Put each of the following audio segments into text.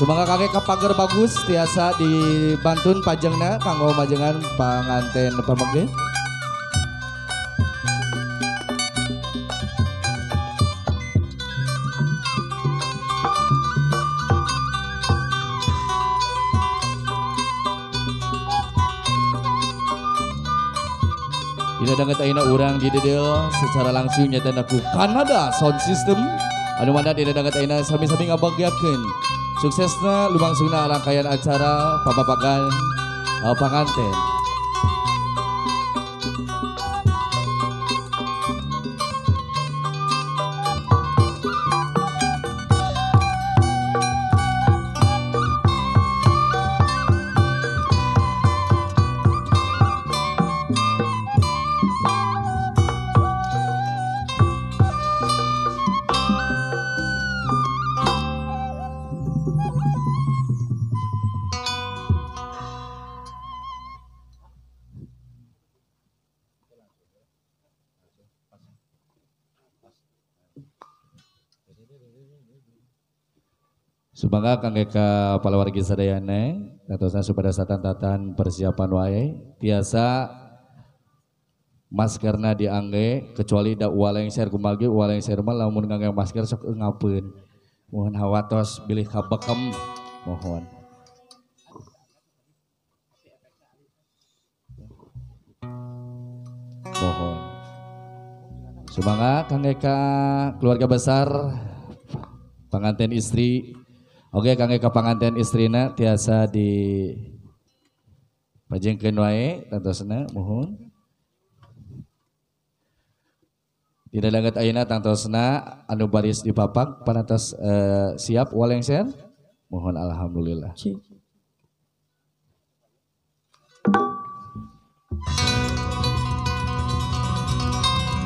Sumangga kakek kapager bagus tiasa dibantun pajengna kanggo majengan panganten pamengke. Dina danget ayeuna urang didedel secara langsung nyata ku Kanada Sound System anu mana dina danget ayeuna sami-sami ngabagyakeun suksesna lumangsungna rangkaian acara papapagan panganten. Sumangga kangge ka palawargi sadayana katosna supados tatan-tatan persiapan wae tiasa maskerna diangge kecuali da ualengser kumagi ualengser mah lamun ngangge masker sok ngapeun mohon hawatos bilih kabekem mohon. Mohon. Sumangga kangge ka keluarga besar panganten istri. Oke, kangge ka panganten istrina tiasa di pajengkeun wae tantosna mohon. Dina danget ayeuna tantosna anu baris dipapak parantos siap walengser mohon alhamdulillah.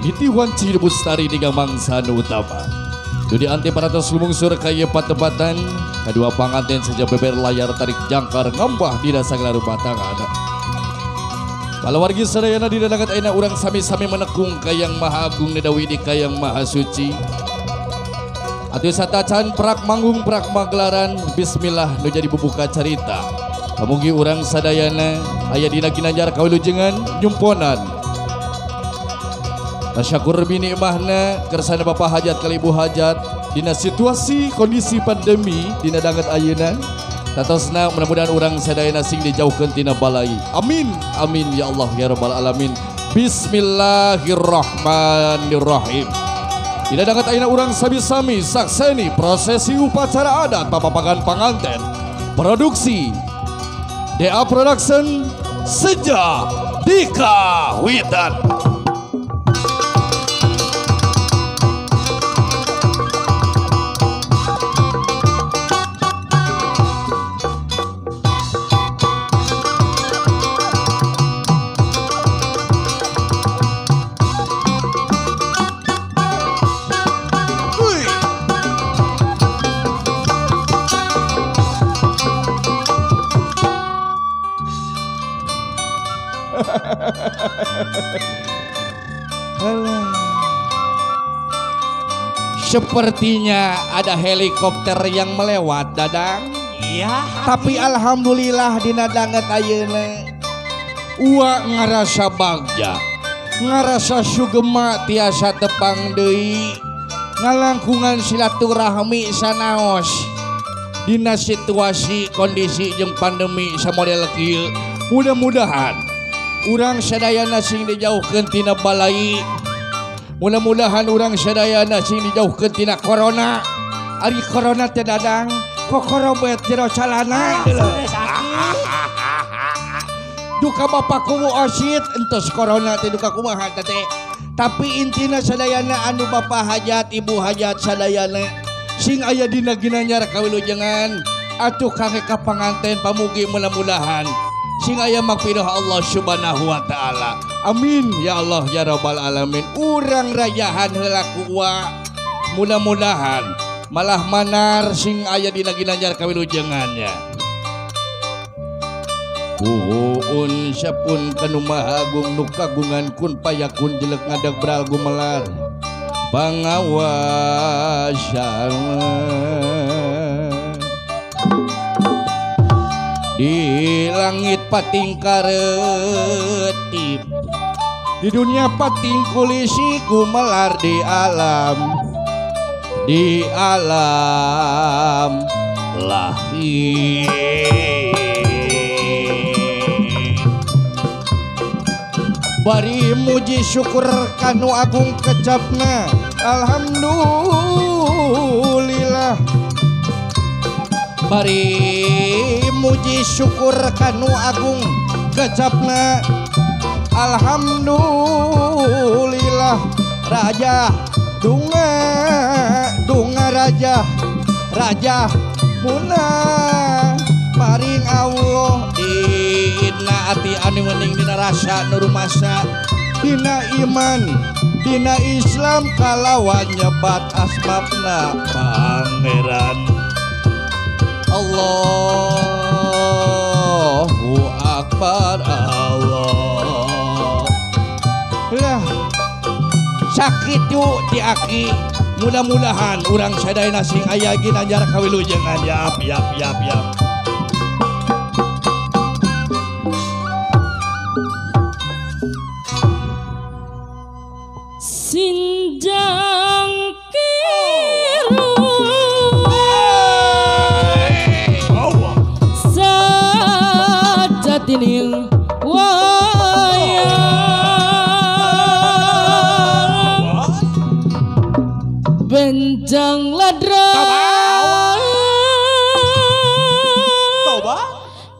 Niti wanci bustari di mangsa nu utama. Dudi anti parantos lumungsur kaya patempatan kedua panganten saja beber layar tarik jangkar ngambah dina sagala rupa tangan. Palawargi sadayana dina danget ayeuna urang sami-sami menekung ka Yang Maha Agung Nedawidi ka Yang Maha Suci. Atuh satacan prak manggung prak magelaran bismillah nu jadi bubuka carita. Pamugi urang sadayana aya dina ginanjar kawilujengan nyumponan. Tasyakur bini imahna kersana bapak hajat kali ibu hajat dina situasi kondisi pandemi dina danget ayeuna tatosna mudah-mudahan urang sadayana sing dijauhkeun tina balai. Amin amin ya Allah ya rabbal alamin. Bismillahirrahmanirrahim. Dina danget ayeuna urang sami-sami sakseni prosesi upacara adat papapagan panganten produksi DA Production Seja Dika Witan. Sepertinya ada helikopter yang melewat, Dadang. Iya. Tapi alhamdulillah dina danget ayeuna. Ua ngarasa bagja, ngarasa sugema tiasa tepang deui, ngalangkungan silaturahmi sanaos. Dina situasi kondisi jeung pandemi samodel kieu, mudah-mudahan urang sadayana sing dijauhkeun tina balai. Mudah-mudahan urang sadayana sing dijauhkeun tina corona. Ari corona teh Dadang kokorobet jero calana. Duka bapak kuwu osit entos corona teh duka kumaha teh. Tapi intina sadayana anu bapak hajat ibu hajat sadayana sing aya dina ginanyar kawilujengan atuh kangge ka panganten pamugi mudah-mudahan sing aya magfirah Allah Subhanahu wa taala. Amin ya Allah ya rabbal alamin. Urang rayahan heula ku ua. Mudah-mudahan malah manar sing aya dina ginanjar kawilujengannya. Puun sapun kanu maha agung nu kagungan kun payakun jelek ngadag bral gumelar pangawasan. Di langit pating karetip, di dunia pating kulisi gumelar di alam, di alam lahir. Bari muji syukur kanu agung kecapna, alhamdulillah. Bari muji syukur kanu agung kecapna, alhamdulillah. Raja dunga dunga raja raja muna paring Allah dina ati anu wening dina rasa nu rumasa dina iman dina Islam kalawan nyebat asmabna Pangeran. Allahu Akbar Allah. Lah sakitu ti aki, mudah-mudahan urang sadayana sing aya ginanjar kawilujengan. Yap yap yap yap. Sinjang kiru sajatining wayang benjang ladra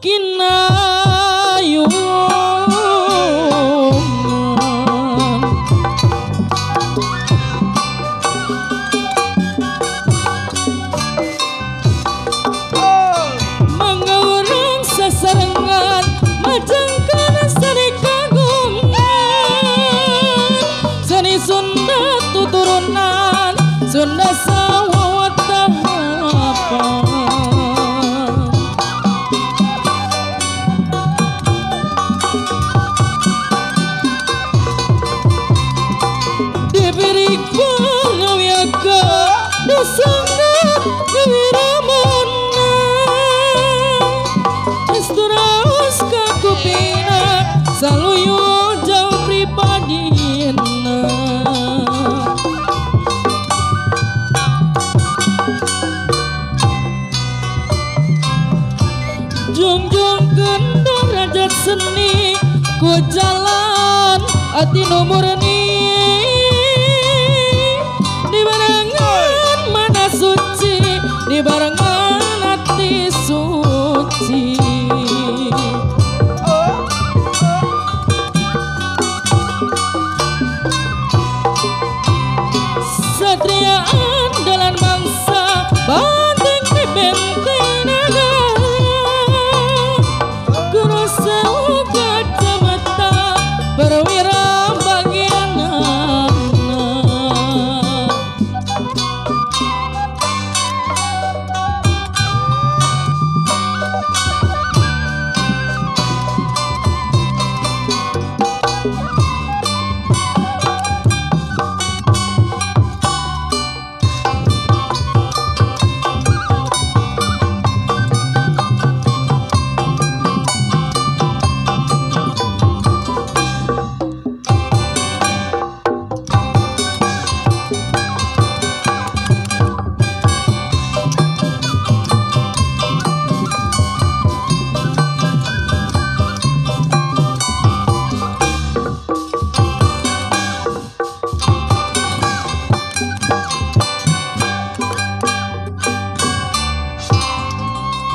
kinayungan mangurang sasarengan majengkeun seni kagungan seni Sunda tuturunan Sunda sawawatahapan. Diberi pangawiaga nu sangat gewiramana Esturaos kakupina saluyu jauh pribadina. Jungjung kendor rajat seni ku jalan ati nu murni dibarengan mana suci dibarengan hati suci. Satria andalan bangsa banteng di benteng negara guru sewu kacamata perwira bagian anak.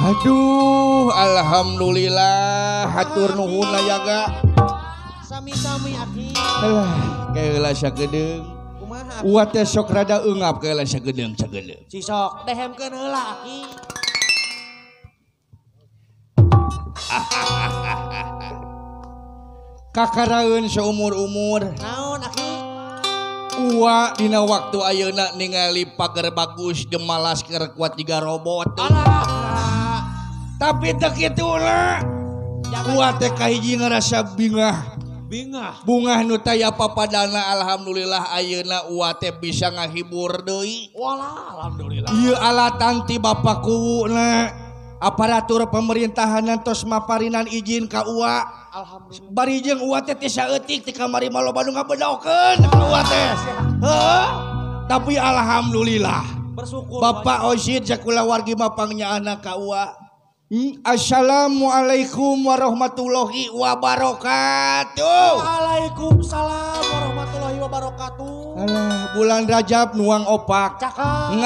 Aduh, alhamdulillah hatur nuhun layaga. Sami-sami aki. Alah, keula sagedeung. Kumaha? Uwa teh sok rada eungap keula sagedeung sagedeung. Si sok dehemkeun heula aki. Kakaraeun saumur-umur. Naon aki? Uwa dina waktu ayeuna ningali pagar bagus gemalas keur kuat jiga robot. Alah. Tapi teu kitu lah. Uwa teh kahiji ngarasa bingah. Bingah. Bungah nu taya papadana alhamdulillah ayeuna uwa teh bisa ngahibur deui. Walah alhamdulillah. Ieu alatan ti bapak kuwuna. Aparatur pemerintahan tos maparinan izin ka Uwa. Alhamdulillah. Bari jeung Uwa teh teu saeutik ti kamari mah loba nu ngabedokeun ka Uwa teh. Heuh. Tapi alhamdulillah. Bersyukur. Bapak Osid sakulawargi mah pangnyaahna ka Uwa. Assalamualaikum warahmatullahi wabarakatuh. Waalaikumsalam warahmatullahi wabarakatuh. Alah, bulan Rajab nuang opak. Cakep.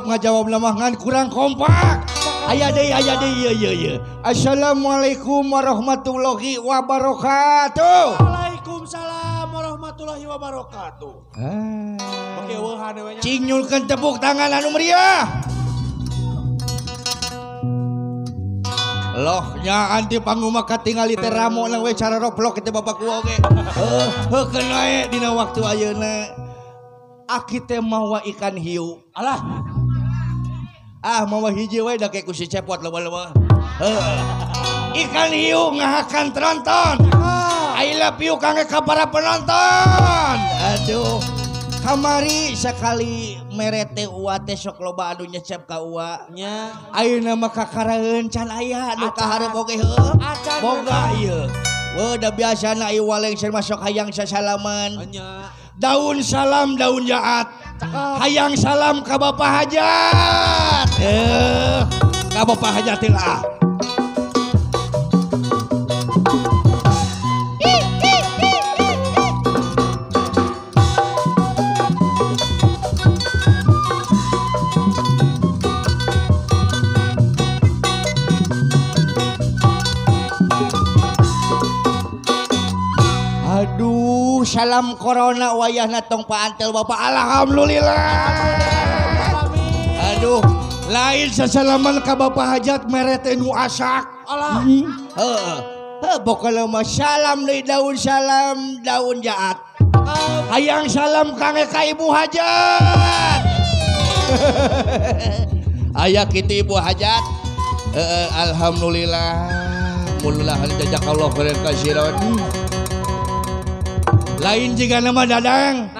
Ngajawab lemah ngan kurang kompak. Aya deui ieu ieu. Assalamualaikum warahmatullahi wabarakatuh. Waalaikumsalam warahmatullahi wabarakatuh. Ah. Oke, weuhan we nya. Cing nyulkeun tepuk tangan anu meriah. Loh nya anti panggung mah katingali teh ramo nang we cara roplok teh bapak ku oge. Heuh, heukeun wae dina waktu ayeuna. Aki teh mawa ikan hiu. Alah. Ah mawa hiji we da ke ku si cepot loba-loba. Heuh. Ikan hiu ngahakan tronton. I love you kangge ka para penonton. Aduh. Kamari sekali merete Uwa teh sok loba anu nyecep ka Uwa. Nya. Ayeuna mah kakaraeun can aya anu kaharep oge heuh. Boga ieu. Weuh da biasana ieu walengser mah sok hayang sasalaman. Nya. Daun salam daun jaat. Hayang salam ka Bapak Hajat. Ka Bapak Hajat lah. Aduh, salam corona wayahna tong paantel Bapak. Alhamdulillah. Aduh, lain sasalaman ka Bapak Hajat mere teh nu asak. Alah. Heeh. Heuh, pokona mah salam deui daun salam daun jaat. Hayang salam kangge ka Ibu Hajat. Aya kitu Ibu Hajat. Heeh, alhamdulillah. Mudah-mudahan jazakallahu khairan katsiran. Lain jiga nama Dadang.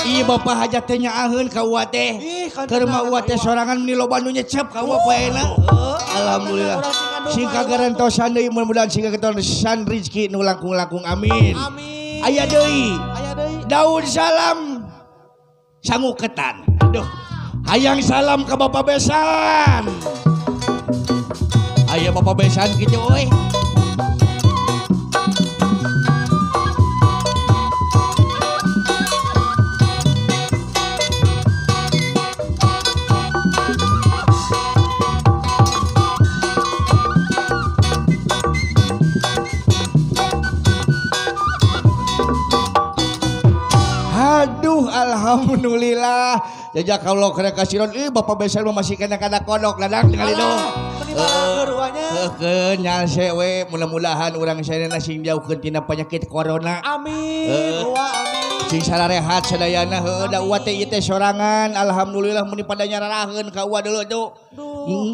Iya Bapak Hajat teh nyaaheun ka Uwa teh. Keur mah Uwa teh sorangan meni loba nu nyecep ka Uwa poena. Alhamdulillah. Sing kagarantosan deui mudah-mudahan sing kagarantosan rezeki nu langkung-langkung amin. Amin. Aya deui. Aya deui. Daun salam sangu ketan. Aduh. Hayang salam ka Bapak Besan. Aya Bapak Besan kitu euy. Aduh, alhamdulillah. Jazakallahu khairan katsiran. Ih, Bapak Besan mah masih kena-kena kodok Dadang ningali dong. Heukeun nyalse we, mudah-mudahan urang sadayana sing jauhkeun tina penyakit corona. Amin. Wa amin. Sing sararehat sadayana heuh da Uwa teh ieu teh sorangan. Alhamdulillah meni pada nyararaheun ka Uwa deuleu tuh.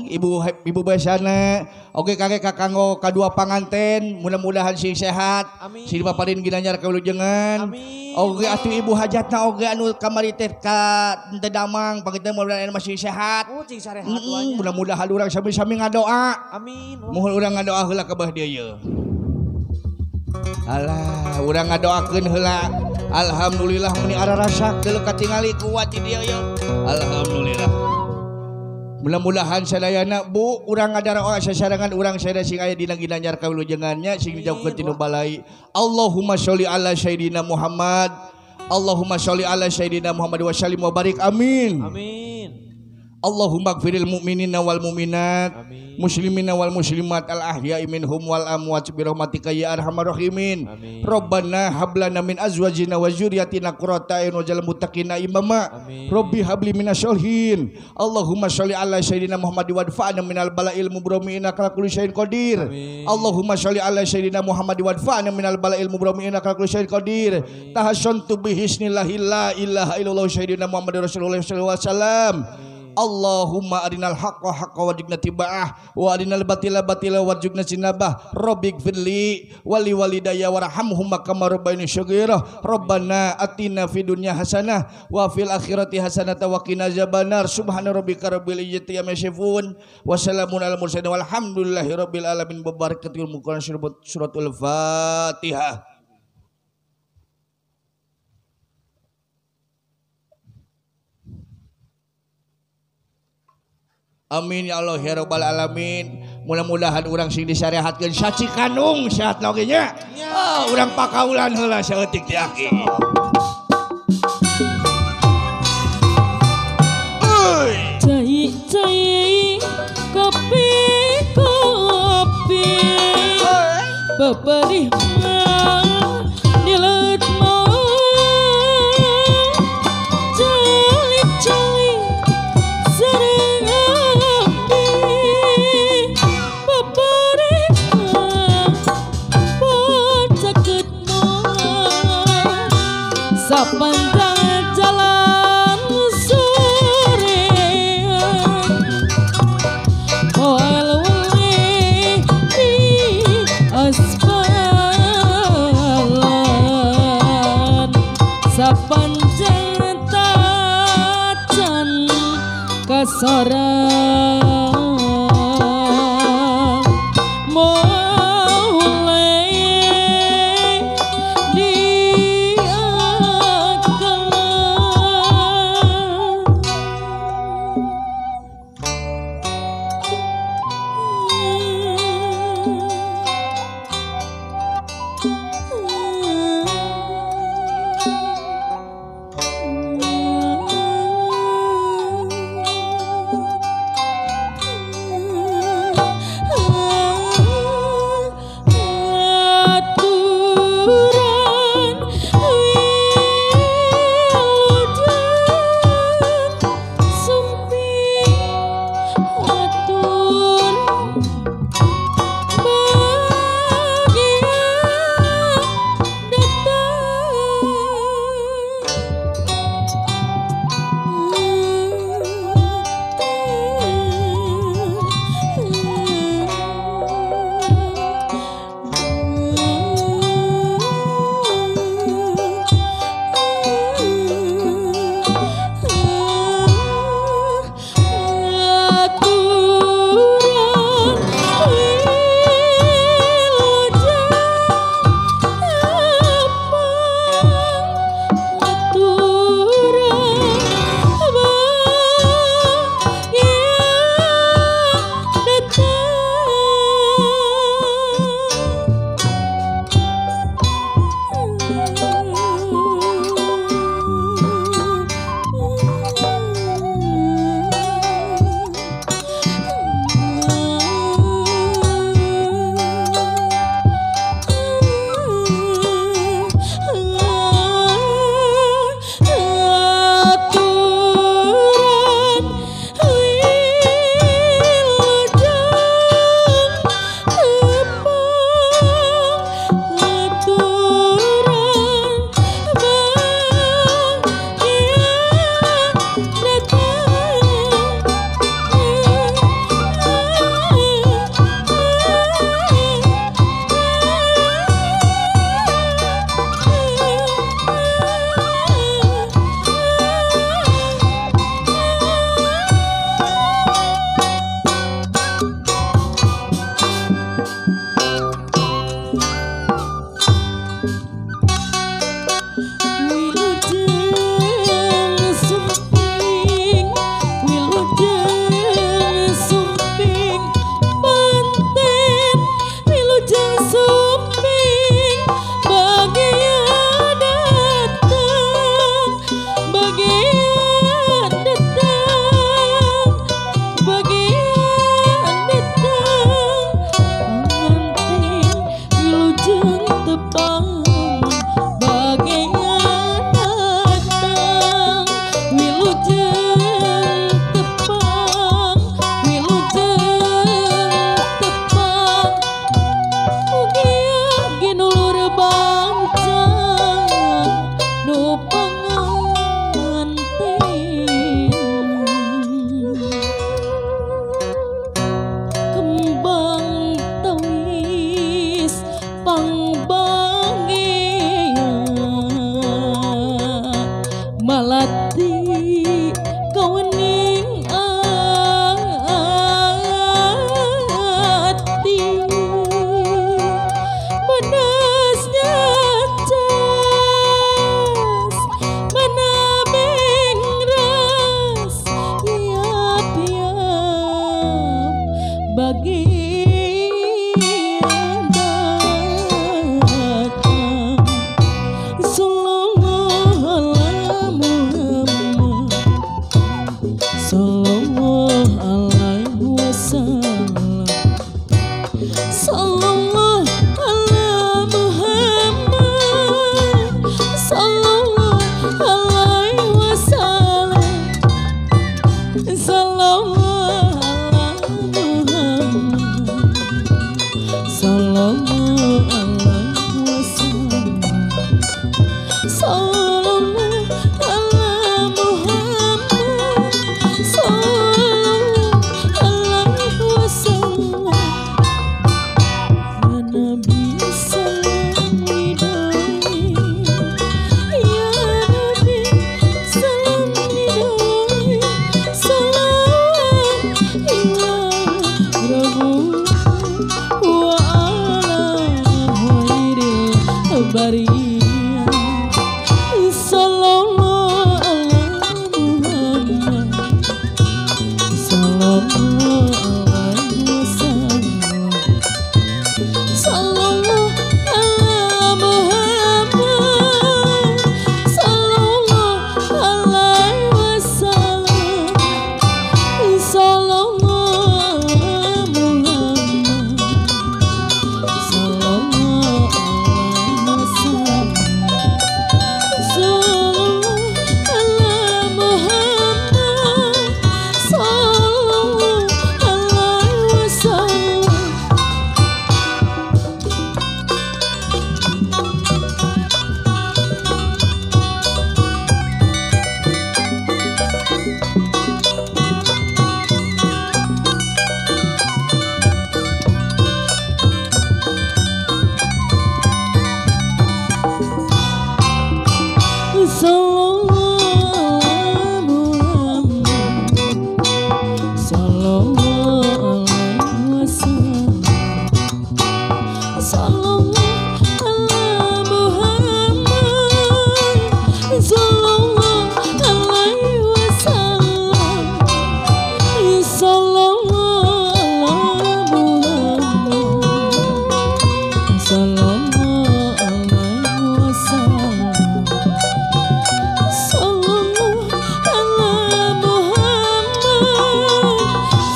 Ibu ibu Besana. Oke kangge ka kanggo kadua panganten, mudah-mudahan sing sehat. Sing dipaparin ginanjar kawilujengan. Amin. Oke atuh Ibu Hajatna oge anu kamari teh ka teu damang panginten mudah-mudahan masih sehat. Oh, cing sarehat. Mudah-mudahan urang sami-sami ngadoa. Amin. Mohon urang ngadoa heula ka bah dieu ye. Alah, urang ngadoakeun heula. Alhamdulillah meni ararasak deuleu katingali kuat di dieu ye. Alhamdulillah. Mudah-mudahan sadayana Bu urang ngadaraoa sasarengan urang sadaya sing aya dina ginanjar kawilujengannya sing dijauhkeun tina balai. Allahumma sholli ala sayidina Muhammad. Allahumma sholli ala sayidina Muhammad wa sallim wa barik. Amin. Amin. Allahumma gfiril mu'minina wal mu'minat, muslimina wal muslimat, al ahya'i minhum wal amwat bi rahmatika ya arhamar rahimin. Rabbana hab lana min azwajina wa dzurriyyatina qurrata a'yun waj'alna muttaqina imama. Rabbi habli minas sholihin. Allahumma sholli ala sayidina Muhammad wa adfa'na minal bala'il mubrami innaka ala kulli syai'in qadir. Allahumma sholli ala sayidina Muhammad wa adfa'na minal bala'il mubrami innaka ala kulli syai'in qadir. Tahassantu bi hisnillahi la ilaha illallah sayyidina Muhammadur Rasulullah sallallahu alaihi wasallam. Allahumma arinal haqqa haqqa warzuqna tiba'ah wa arinal batila batila warzuqna jinabah. Rabbighfirli wali walidayya warhamhuma kama rabbayani shaghira. Rabbana atina fid dunya hasanah wa fil akhirati hasanah wa qina azabannar. Subhana rabbika rabbil izzati amma yasifun wa salamun alal mursalin walhamdulillahi rabbil alamin. Bibarakatil Quran suratul Fatihah. Amin ya Allah ya rabbal alamin. Mudah-mudahan urang sing disarehatkeun saci kandung sehat oge nya. Oh, urang pakaulan heula saeutik ti aki. Cai cai kopi kopi beberih dileut mah cali cali sareng abdi beberih pacaket mah sapanjang jalan sorean moal weleh di aspalan sapanjang tacan kasorang moal weleh di akalan. Sallallahu ala Muhammad, sallallahu alaihi wasallam, sallallahu ala Muhammad, sallallahu alaihi wasallam. Ya Nabi salam ridai, ya Nabi salam ridai, salam ila Rabbuna wa ala khairil bariyah. Sallallahu ala Muhammad, sallallahu alaihi wasallam, sallallahu ala Muhammad, sallallahu alaihi wasallam, sallallahu ala Muhammad, sallallahu alaihi wasallam, sallallahu ala Muhammad, sallallahu alaihi wasallam. Sallallahu ala Muhammad, sallallahu alaihi wasallam, sallallahu ala Muhammad, sallallahu alaihi wasallam, sallallahu ala Muhammad, sallallahu alaihi wasallam, sallallahu ala Muhammad,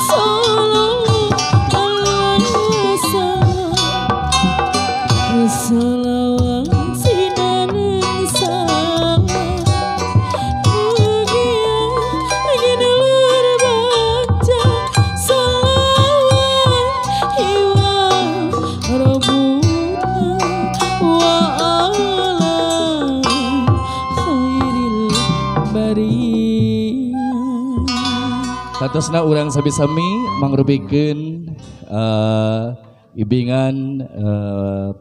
sallallahu alaihi wasallam. Salawat sinaneng salam, mugia ginulur baca salawat iwa Rabbuna wa ala khairil bariyah. Tatosna urang sami-sami mangrupikeun ibingan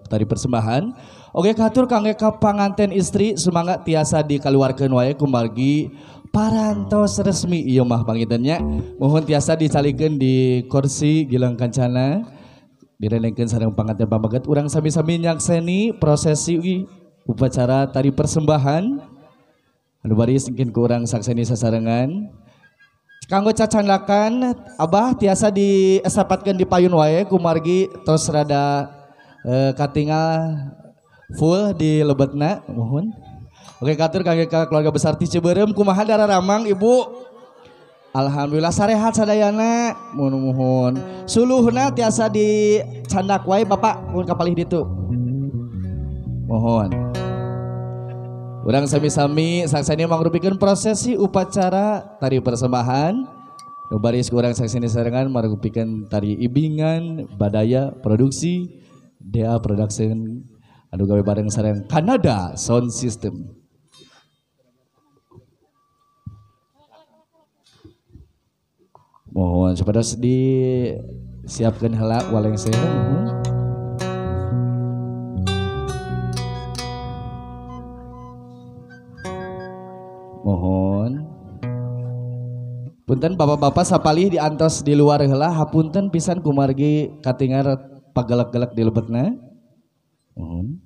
tari persembahan. Oke katur kangge ka panganten istri semangat tiasa dikaluarkeun wae kumargi parantos resmi ieu mah pangintennya. Mohon tiasa dicalikeun di kursi Gilang Kancana direndengkeun sareng panganten pameget. Urang sami-sami nyakseni prosesi upacara tari persembahan anu baris mungkin ku urang sakseni sasarengan. Kanggo cacandakan abah tiasa diesapatkeun di payun wae kumargi tos rada katingal full di lebetna mohon. Oke katur kangge ka keluarga besar ti Cibeureum kumaha dararamang ibu? Alhamdulillah sarehat sadayana muhun. Suluhna tiasa dicandak wae bapak mun kapalih ditu. Mohon. Urang sami-sami sakseni mangrupikeun prosesi upacara tari persembahan. Nu baris ku urang sakseni sarengan mangrupikeun tari ibingan Badaya Produksi DA Production anu gawe bareng sareng Kanada Sound System. Mohon supados disiapkeun heula walengseuna mohon. Mohon. Punten bapak-bapak sapalih diantos di luar heula hapunten pisan kumargi katingar pagelek-gelek di lebetna. Mohon.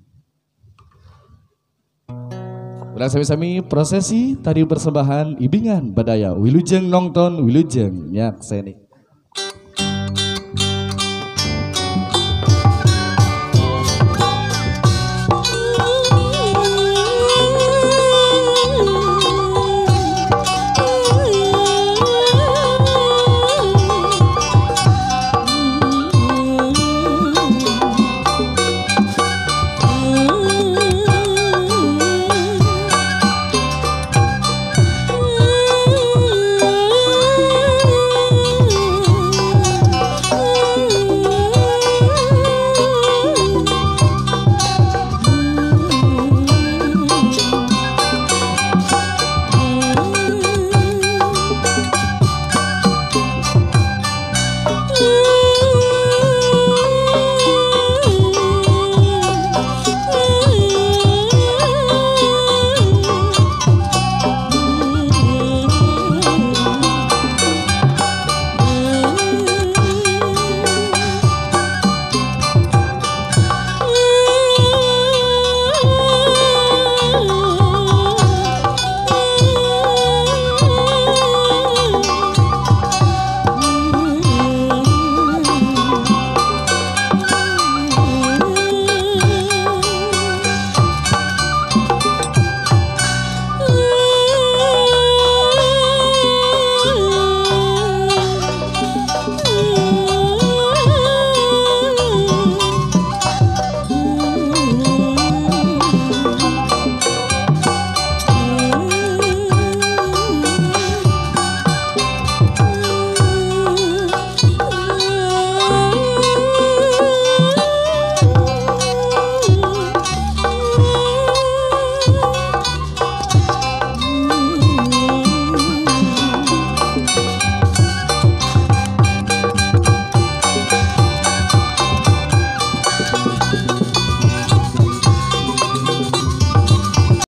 Urang sami-sami prosesi tari persembahan ibingan Badaya wilujeng nonton wilujeng nyakseni.